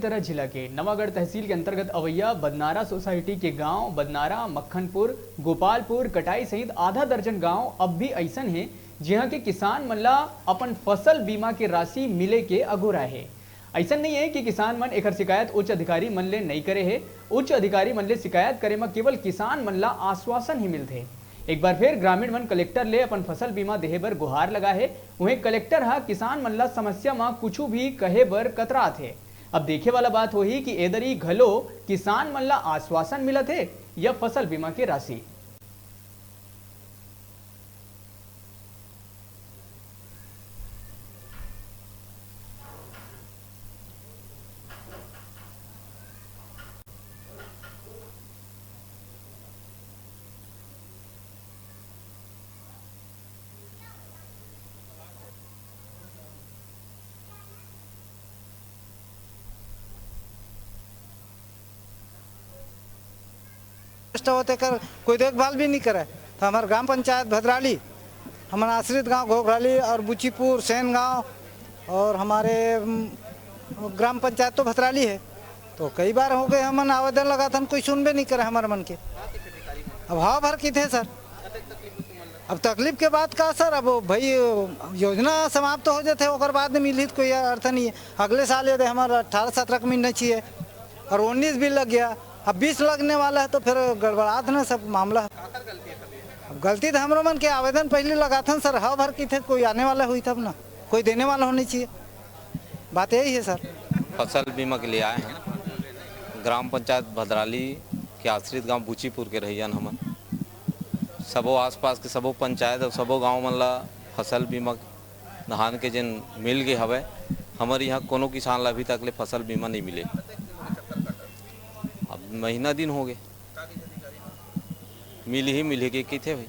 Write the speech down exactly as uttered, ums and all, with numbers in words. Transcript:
बेमेतरा जिला के नवागढ़ तहसील के अंतर्गत अवैया बदनारा सोसाइटी के गांव बदनारा, मक्खनपुर, गोपालपुर, कटाई सहित आधा दर्जन गांव अब भी अइसन हे, जिहां के किसान मन ला अपन फसल बीमा के राशि मिले के अगोरा हे। अइसन नइ हे कि किसान मन एकर शिकायत उच्च अधिकारी मन ले नइ करे हे। उच्च अधिकारी मन ले शिकायत करे म केवल किसान मन ला आश्वासन ही मिलथे। एक बार फिर ग्रामीण मन कलेक्टर ले अपन फसल बीमा देहे बर गुहार लगा हे। उहें, कलेक्टर ह किसान मन ला समस्या म कुछु भी कहे बर कतरात हे। अब देखे वाला बात होही कि ए दरी घलो किसान मन ला आश्वासन मिलत हे या फसल बीमा के राशि। नष्ट होते कर कोई देखभाल भी नहीं करे। तो हमारे ग्राम पंचायत भद्राली, हमारे आश्रित गांव घोघराली और बुचीपुर, सेन गांव और हमारे, उम, ग्राम पंचायत तो भद्राली है। तो कई बार हो गए हमन आवेदन लगाथन, कोई सुनबे नहीं करे हमारे मन के। अब हव भर किथे सर। अब तकलीफ के बात का सर, अब भाई योजना समाप्त हो जाते, ओकर बाद में मिलही तो कोई अर्थ नहीं है। अगले साल यदि हमारा अठारह सत्रह का मिलना चाहिए और उन्नीस भी लग गया, अब बीस लगने वाला है तो फिर गड़बड़ात ना सब मामला। अब गलती तो हमरो मन के आवेदन पहले लगाथन सर, हव भर किथे कोई आने वाला हुई तब ना, कोई देने वाला होना चाहिए। बात यही है सर। फसल बीमा के लिए आए हैं। ग्राम पंचायत भद्राली के आश्रित गांव बुचीपुर के रहियन हमन। सबो आसपास के सबो पंचायत और सबो गांव मन ला फसल बीमा धान के जेन मिल गे हवय, हमर इहाँ कोनो किसान ला अभी तक ले फसल बीमा नहीं मिले। अब महीना दिन हो गए, मिलही मिलही के कहिथे भाई।